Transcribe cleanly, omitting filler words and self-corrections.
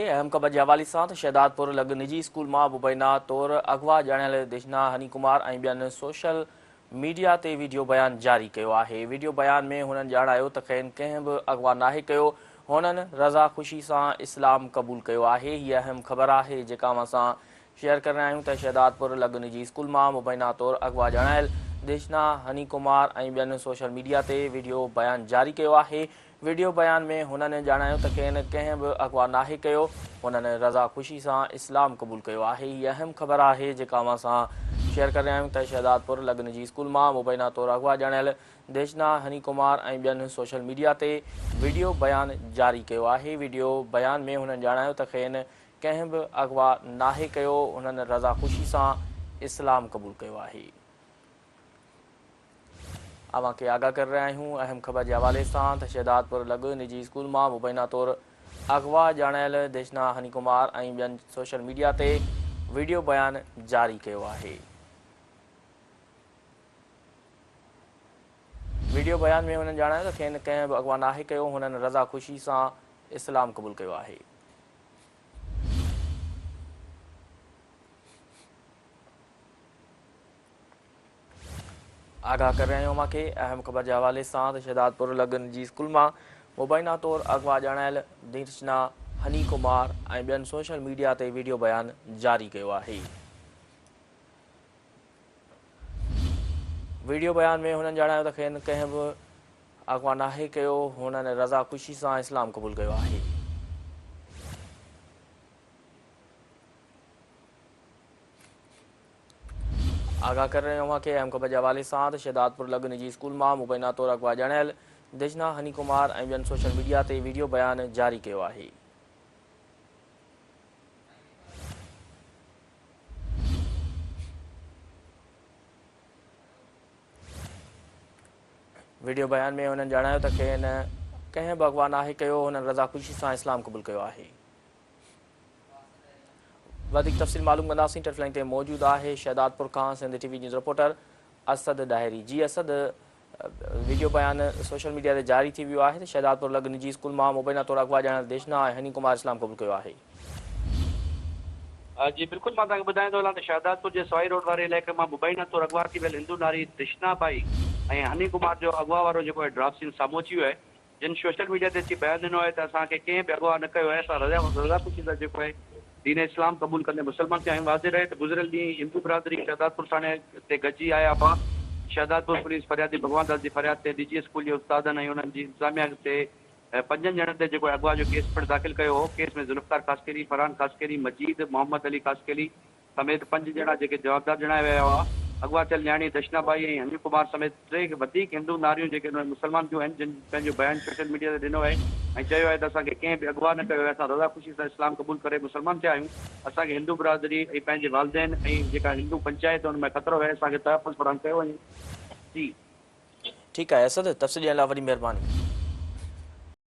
اهم خبر جي حوالي سان ته شهدادپور لڳ نجي اسڪول مان مبينا طور اغوا ڄاڻايل دشنا هني ڪمار ۽ ٻين سوشل ميڊيا تي ويڊيو بيان جاري ڪيو آهي. ويڊيو بيان ۾ هنن ڄاڻايو ته کين ڪنهن به اغوا ناهي ڪيو، هنن رضا خوشي سان اسلام قبول ڪيو آهي. هي اهم خبر آهي جيڪا اوهان سان شيئر ڪري رهيا آهيون ته شهدادپور لڳ نجي اسڪول مان مبينا طور اغوا ڄاڻايل دشنا هني ڪمار ۽ ٻين سوشل ميڊيا تي ويڊيو بيان جاري ڪيو آهي. وڊيو بيان ۾ هنن ڄاڻايو ته کين ڪنهن به اغوا ناهي ڪيو، هنن رضا خوشي سان اسلام قبول ڪيو آهي. هي اهم خبر آهي جيڪا اوهان سان شيئر ڪري رهيا آهيون ته شهدادپور لڳ نجي اسڪول مان مبينا طور اغوا ڄاڻايل ديشنا هني ڪمار ۽ ٻين سوشل ميڊيا تي وڊيو بيان جاري ڪيو آهي. وڊيو بيان ۾ هنن ڄاڻايو ته کين ڪنهن به اغوا ناهي ڪيو، هنن رضا خوشي سان اسلام قبول ڪيو آهي. اوهان کي آگاهه ڪري رهيا آهيون اهم خبر جي حوالي سان ته شهدادپور لڳ نجي اسڪول مان مبينا طور اغوا ڄاڻايل ديشنا هني ڪمار ۽ ٻين سوشل ميڊيا تي وڊيو بيان جاري ڪيو آهي. وڊيو بيان ۾ هنن ڄاڻايو ته کين ڪنهن به اغوا ناهي ڪيو، هنن رضا خوشي سان اسلام قبول ڪيو آهي. آگاهه ڪري رهيا آهيون اوهان کي اهم خبر جي حوالي سان ته شهدادپور لڳ نجي اسڪول مان مبينا طور اغوا ڄاڻايل ديرشنا هني ڪمار ۽ ٻين سوشل ميڊيا تي وڊيو بيان جاري ڪيو آهي. وڊيو بيان ۾ هنن ڄاڻايو ته کين ڪنهن به اغوا ناهي ڪيو، هنن رضا خوشي سان اسلام قبول ڪيو آهي. آگاهه ڪري رهيا آهيون اوهان کي اهم خبر جي حوالي سان ته شهدادپور لڳ نجي اسڪول مان مبينا طور اغوا ڄاڻايل دشنا هني ڪمار ۽ ٻين سوشل ميڊيا تي وڊيو بيان جاري ڪيو آهي. وڊيو بيان ۾ هنن ڄاڻايو ته کين ڪنهن به اغوا ناهي ڪيو، هنن رضا خوشي سان اسلام قبول ڪيو آهي. وڌيڪ تفصيل معلوم ڪنداسين ٽيليفون لائين تي موجود آهي شهدادپور کان Sindh T V news reporter Asad Dahri جي اسد ويڊيو بيان سوشل ميڊيا تي جاري ٿي ويو آهي ته شهدادپور لڳ نجي اسڪول مان مبينا طور اغوا ڄاڻايل ديشنا ۽ هني ڪمار اسلام قبول ڪيو آهي. جي بلڪل مان توهان کي ٻڌائيندو هلان ته شهدادپور جي سوائي روڊ واري علائقي مان مبينا طور اغوا ٿي ويل هندو ناري دشنا ٻائي ۽ هني ڪمار جو اغوا وارو جيڪو آهي ڊراپ سين سامهون اچي ويو آهي جن سوشل ميڊيا تي اچي بيان ڏنو آهي ته اسان کي ڪنهن به اغوا نه ڪيو آهي، اسان رضا خوشي سان جيڪو آهي دين اسلام قبول ڪندي مسلمان ٿيا آهيون. واضح رهي ته گذريل ڏينهن هندو برادري شهدادپور ٿاڻي تي گڏجي آيا هئا، شهدادپور پوليس فريادي ڀڳوان داس جي فرياد تي نجي اسڪول جي استادن ۽ انهن جي انتظاميا تي پنجن ڄڻن تي جيڪو آهي اغوا جو ڪيس پڻ داخل ڪيو هو، ڪيس ۾ ذوالفقار خاصخيلي، فرحان خاصخيلي، مجيد، محمد علي خاصخيلي، سميت پنج ڄڻا جيڪي جوابدار ڄاڻايا ويا هئا، اغوا ٿيل نياڻي دشنا ٻائي ۽ هني ڪمار سميت ٽي وڌيڪ هندو ناريون جيڪي مسلمان ٿيون آهن جن پنهنجو بيان سوشل ميڊيا تي ڏنو آهي ۽ چيو آهي ته اسان کي ڪنهن به اغوا نه ڪيو آهي اسان رضا خوشي سان اسلام قبول ڪري مسلمان ٿيا آهيون اسان کي هندو برادري ۽ پنهنجي والدين ۽ جيڪا هندو پنچائت ان ۾ خطرو آهي اسان کي تحفظ فراهم ڪيو وڃي. جي. ٺيڪ آهي اسد تفصيل ڏيڻ لاء وڏي مهرباني.